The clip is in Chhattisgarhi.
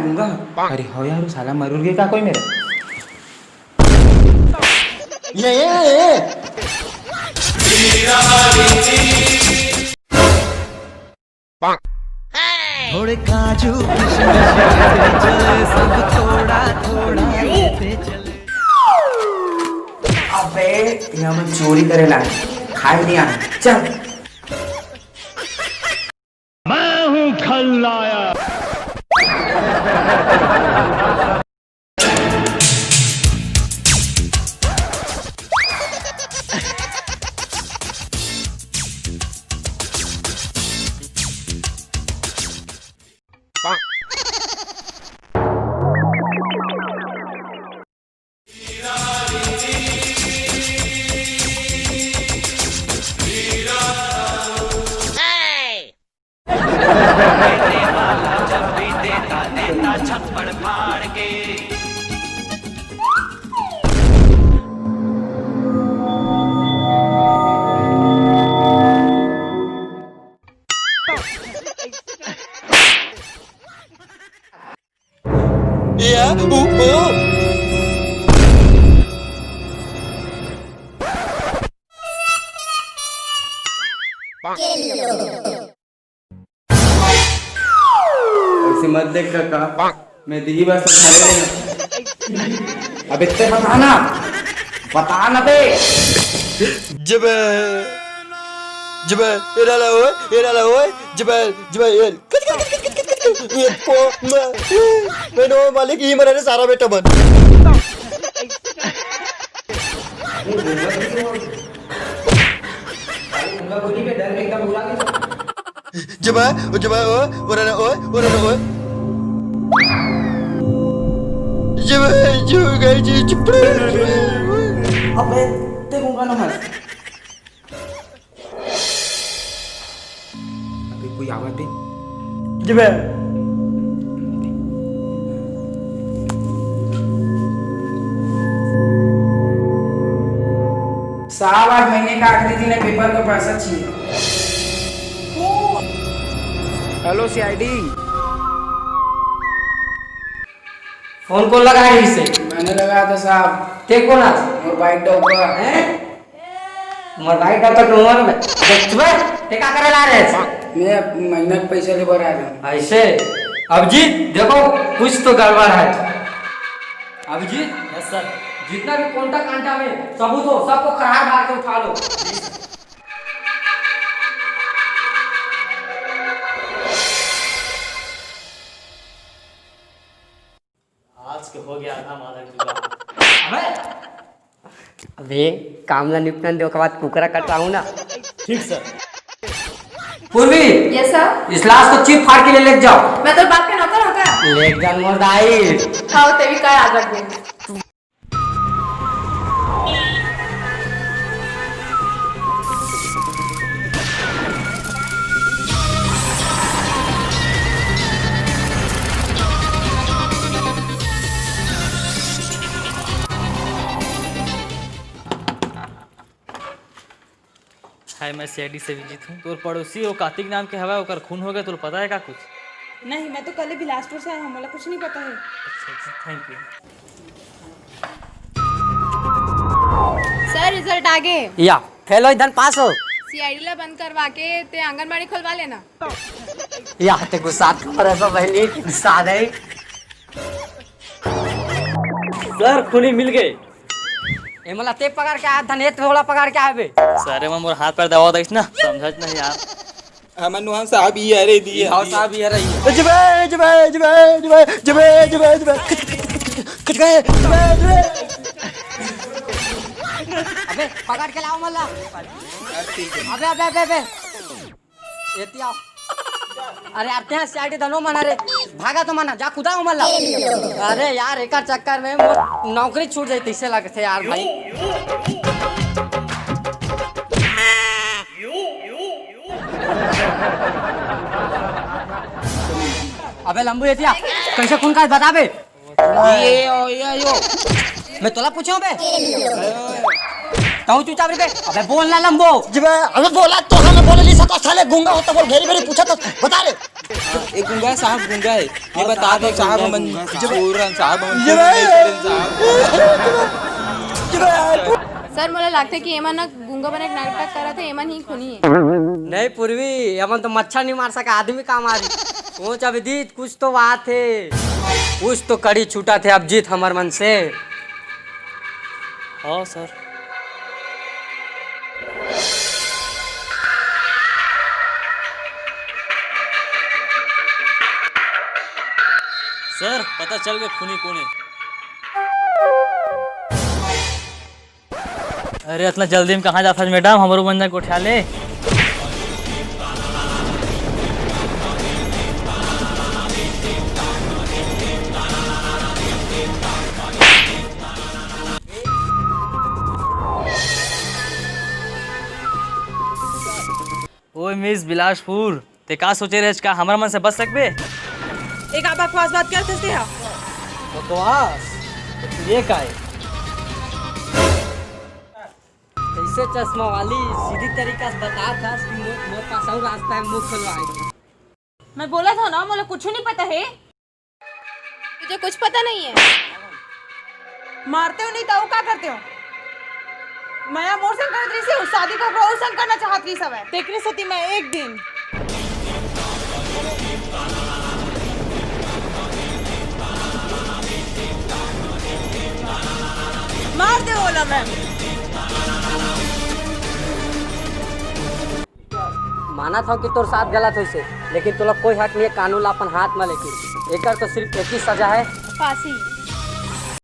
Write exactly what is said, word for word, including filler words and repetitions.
अरे हो यार, वो साला मर उर गया का कोई मेरा? ये, ये, ये। थोड़े काजू किशमिश लेते चले, सब थोड़ा थोड़ा लेते चले। अबे, यहाँ मैं चोरी करे ला, खाए नहीं आए। चल। मैं हूँ खलनायक। या, उ, ओ। ऐसे मत देख काका, मैं दिही बस धरे नहीं। अब इतने बता ना, बता ना बे। जबे, जबे, एला ला ओए, एला ला ओए, जबे, जबे, ए, ये पो, मैं, मैं नो मालिक, ये मरे सारा बेटा बन। जबे, जबे, ओ, ओ, रे, रे, ओ, ओ, रे, रे, ओ। जबे, जबे, गई जी, चुप रहे। अबे, ते गूंगा ना हंस। अबे, कोई आवत है। जबे। साहब, आज महीने का आखिरी दिन है, पेपर का पैसा चाहिए। Hello CID. फोन कौन लगाए इसे? मैंने लगाया था साहब। ते कौन आज? और बाइक डॉक्टर। हैं? मोर भाई का तो डोंगर में। अबे चुप है, ते का करे ला रहे हैं? मैं महीना के पैसा ले बर आया था। ऐसे? अभिजीत, देखो, कुछ तो गड़बड़ है। अभिजीत? Yes sir. जितना भी कोंटा कांटा में सबूत हो, सबको खरार मार के उठा लो। आज के हो गया आधा माधर जुगाड़। अबे, अबे, काम ला निपटन दे, ओकर बाद कुकरा कटवाहूं ना। ठीक सर। पूर्वी, यस सर। इस लाश को चीर फाड़ के ले, ले जाओ। मैं तो बाप के नौकर हूँ का? ले जा मोर दाई। हाँ, ते भी का याद रख दे। हाय, मैं सीआईडी से विजित हूँ। तोर पड़ोसी वो कार्तिक नाम के हवा, ओकर खून हो गया, तोला पता है का कुछ? नहीं, मैं तो कल ही बिलासपुर से आया हूँ, मोला कुछ नहीं पता है। अच्छा, अच्छा, थैंक यू। सर, रिजल्ट आ गे। या, फेल हो धन पास हो। सीआईडी ला बंद करवा के ते आंगनबाड़ी खोलवा लेना। या, ते गुस्सा खबर है सब बहनी, गुस्सा नहीं। सर, खूनी मिल गए। ए, मोला ते पकड़ के आया, धन ए थोड़ा पकड़ के आया बे। सर, ए, मोर हाथ पैर दबा दइस ना, समझत नहीं यार। हमन वहाँ साहब ही आ रहे दिए। हाँ, साहब ही आ रही है। जबे, जबे, जबे, जबे, जबे, जबे, जबे। कच, कच, कच, कच, कच, कच, जबे, जबे। अबे, पकड़ के लाओ मला। अबे, अबे, अबे, अबे। एती आओ। अरे यार, ते सीआईडी धनो मना रे। भागा तो मना, जा कुदा हो मला। अरे यार, एकर चक्कर में मोर नौकरी छूट जाई, तइसे लगथे यार भाई। अबे लंबू एतिया, कैसे खून का बताबे? ये ओ, ये यो। मैं तोला पूछो बे। तहूँ चुपचाप रहिबे। अबे बोल ना लंबो। जी बे, अबे बोला तो हमें बोले नहीं सकता, साले गूंगा होता बोल, घेरी घेरी पूछा तो बता रे। ए गूंगा है साहब, गूंगा है। ये बता दो साहब, हमन चूरन साहब, हमन ये चूरन भाई। नहीं करेन साहब। सर, मोला लागथे कि एमन ना गूंगा बने के नाटक करत हे, एमन ही खूनी हे। नहीं पूर्वी, एमन तो मच्छर नहीं मार सका, आदमी का मारी। सोच अभिजीत, कुछ तो बात हे, कुछ तो कड़ी छूटत हे अभिजीत हमर मन से। हाँ सर। सर, पता चल गया खूनी कोन हे। अरे, इतना जल्दी में कहाँ जाथस मैडम? हमरो मन ला गोठिया ले। ओए मिस बिलासपुर, ते का सोचे रहेस, का हमर मन से बच सकबे? एक आप बकवास बात करत हस तेहा। बकवास? ये का हे? कैसे चश्मा वाली सीधी तरीका से बतात हस कि मोर, मोर पास अउ रास्ता हे मुंह खुलवाए के। मैं बोलत हंव ना, मोला कुछु नहीं पता हे। तुझे कुछ पता नहीं है। मारते हो नहीं तो का करते हो? मया मोर संग करत रहिस हे, शादी को ओकरो संग करना चाहत रहिस हवय। तेकरे सेती मैं एक दिन मार दे ओला मैं। मानत हंव कि तोर साथ गलत होइस हे, लेकिन तोला कोई हक नहीं हे कानून ला अपन हाथ में लेके। एकर तो सिर्फ एक ही सजा हे। फांसी।